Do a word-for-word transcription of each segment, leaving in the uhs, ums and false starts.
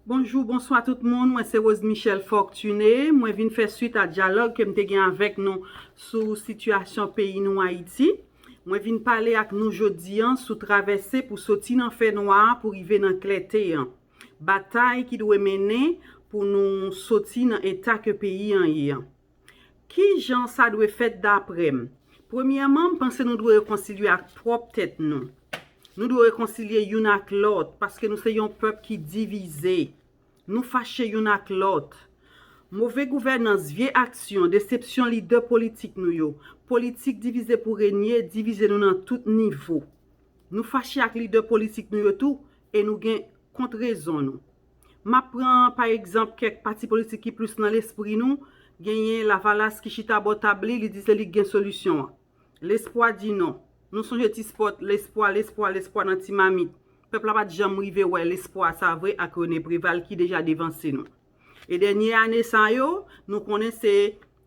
Bonjou, bonswa tout moun. Mwen se Rose Michel Fortuné. Mwen vin fè swit a dyalòg ke m te gen avèk nou sou sitiyasyon peyi nou Ayiti. Mwen vin pale ak nou jodi an sou travèse pou soti nan fènwa a pou rive nan klète an. Batay ki dwe mennen pou nou soti nan eta ke peyi an ye an. Ki jan sa dwe fèt daprè m? Premyèman, m panse nou dwe rekonsilye ak pwòp tèt nou. Nou dwe rekonsilye youn ak lòt, paske nou se yon pèp ki divize. Nou fache youn ak lòt. Move gouvènans, vye aksyon, desepsyon lidè politik nou yo. Politik divize pou renye, divize nou nan tout nivo. Nou fache ak lidè politik nou yo tou, e nou gen kont rezon nou. M ap pran, pa egzanp, kèk pati politik ki plis nan lespri nou. Genyen Lavalas ki chita bò tab li, li di se li k gen solisyon an. Lespwa di non. Nou sonje ti spòt, lespwa, lespwa, lespwa nan ti mamit. Pèp la pa t janm rive wè lespwa sa vre ak René Préval ki deja devanse nou. E dènye ane sa yo, nou konnen se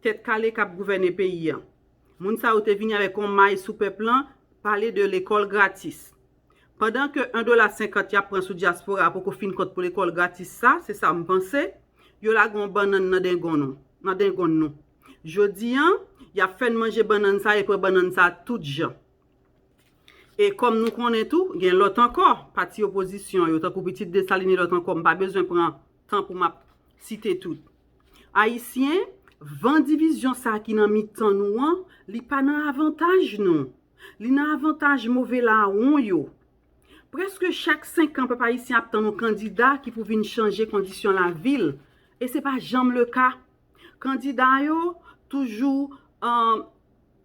tèt kale k ap gouvène peyi an. Moun sa yo te vini avèk yon may sou pèp lan, pale de lekòl gratis. Pandan ke yon dola senkant y ap pran sou dyaspora a poko fin kont pou lekòl gratis sa, se sa m panse, yo lage yon bannann nan dengonn nou, nan dengonn nou. Jodi an, y ap fè n manje bannann sa e pran bannann sa tout jan. E kòm nou konnen tou, gen lòt ankò, pati opozisyon yo, tankou Pitit Desalin e lòt ankò, m pa bezwen pran tan pou m ap site tout. Ayisyen, van divizyon sa ki nan mitan nou an, li pa nan avantaj nou. Li nan avantaj move lawon yo. Prèske chak senk an, pèp ayisyen ap tann yon kandida ki pou vin chanje kondisyon lavi l. E se pa janm le ka. Kandida yo toujou, um,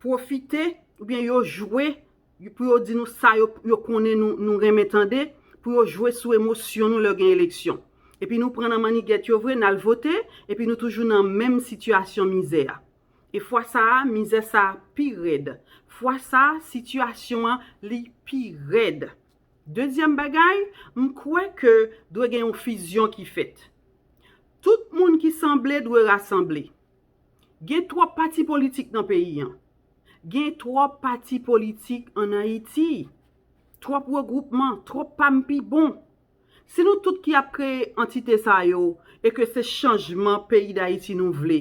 pwofite oubyen yo jwe pou yo di nou sa yo, yo konnen nou, nou renmen tande, pou yo jwe sou emosyon nou lè gen eleksyon. Epi nou pran nan mannigèt yo vre, n al vote, epi nou toujou nan menm sitiyasyon mizè a. E fwa sa a, mizè sa a pi rèd. Fwa sa a, sitiyasyon an, li pi rèd. Dezyèm bagay, m kwè ke dwe gen yon fizyon ki fèt. Tout moun ki sanble dwe rasanble. Gen twòp pati politik nan peyi an. Gen twòp pati politik ann Ayiti. Twòp regwoupman, twòp pa m pi bon. Si nou tout ki ap kreye antite sa yo e ke se chanjman peyi Dayiti nou vle,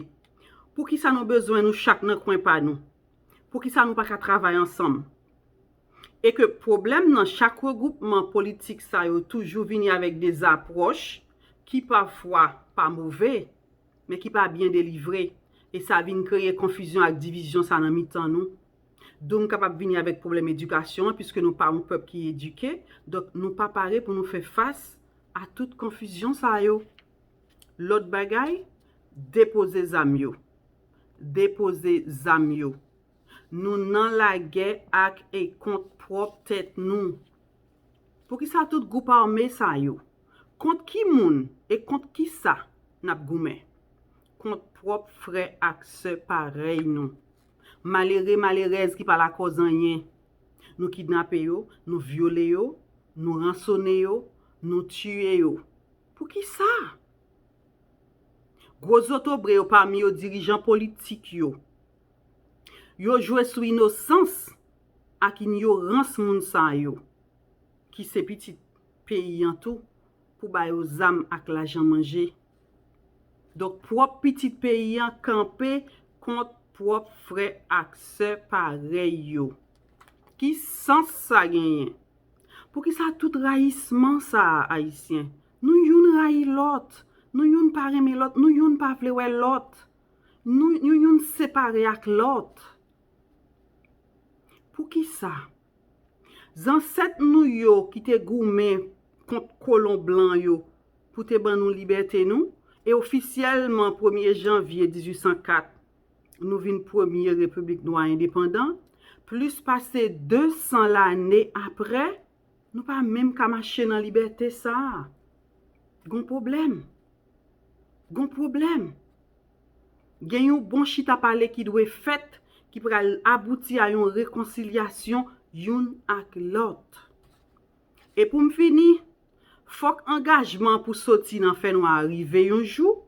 poukisa nou bezwen nou chak nan kwen pa nou? Poukisa nou pa ka travay ansanm? E ke pwoblèm nan chak regwoupman politik sa yo toujou vini avèk de zapwòch ki pafwa pa move, men ki pa byen delivre, e sa vin kreye konfizyon ak divizyon sa nan mitan nou. Doum kapab vini avèk pwoblèm edikasyon an, piske nou pa yon pèp ki edike, donk nou pa pare pou nou fè fas a tout konfizyon sa yo. Lòt bagay, depoze zam yo. Depoze zam yo. Nou nan lagè ak e kont pwòp tèt nou. Poukisa tout gwoup ame sa yo? Kont ki moun e kont kisa n ap goumen? Kont pwòp frè ak sè parèy nou. Malere, malerèz ki pa lakòz anyen. Nou kidnape yo, nou vyole yo, nou ransone yo, nou tiye yo. Poukisa? Gwo zotobre yo pami yo dirijan politik yo. Yo jwe sou inosans ak inyorans moun sa yo, ki se pitit peyi an tou, pou ba yo zam ak lajan manje. Donk, pwòp pitit peyi an kanpe kont pwòp frè ak sè parèy yo. Ki sans sa genyen? Poukisa tout rayisman sa a, Ayisyen? Nou youn rayi lòt, nou youn pa renmen lòt, nou youn pa vle wè lòt, nou, nou youn separe ak lòt. Poukisa? Zansèt nou yo ki te goumen kont kolon blan yo pou te ban nou libète nou, e ofisyèlman premye janvye dizuit san kat, nou vin premye repiblik nwa endepandan, plis pase de san lane apre, nou pa menm ka mache nan libète sa a. Gon pwoblèm. Gon pwoblèm. Gen yon bon chita pale ki dwe fèt, ki pral abouti a yon rekonsilyasyon youn ak lòt. E pou m fini, fòk angajman pou soti nan fènwa a rive yon jou,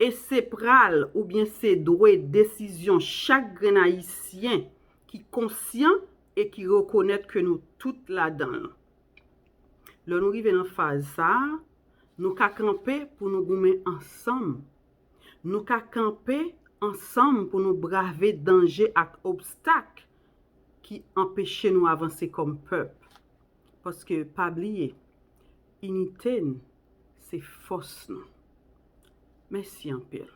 e se pral oubyen se dwe desizyon chak grenn Ayisyen ki konsyan e ki rekonèt ke nou tout ladan l. Lè nou rive nan faz sa a, Nou ka kanpe pou nou goumen ansanm. Nou ka kanpe ansanm pou nou brave danje ak obstak ki anpeche nou avanse kòm pèp. Paske, pa bliye, inite n se fòs nou. Mèsi anpil.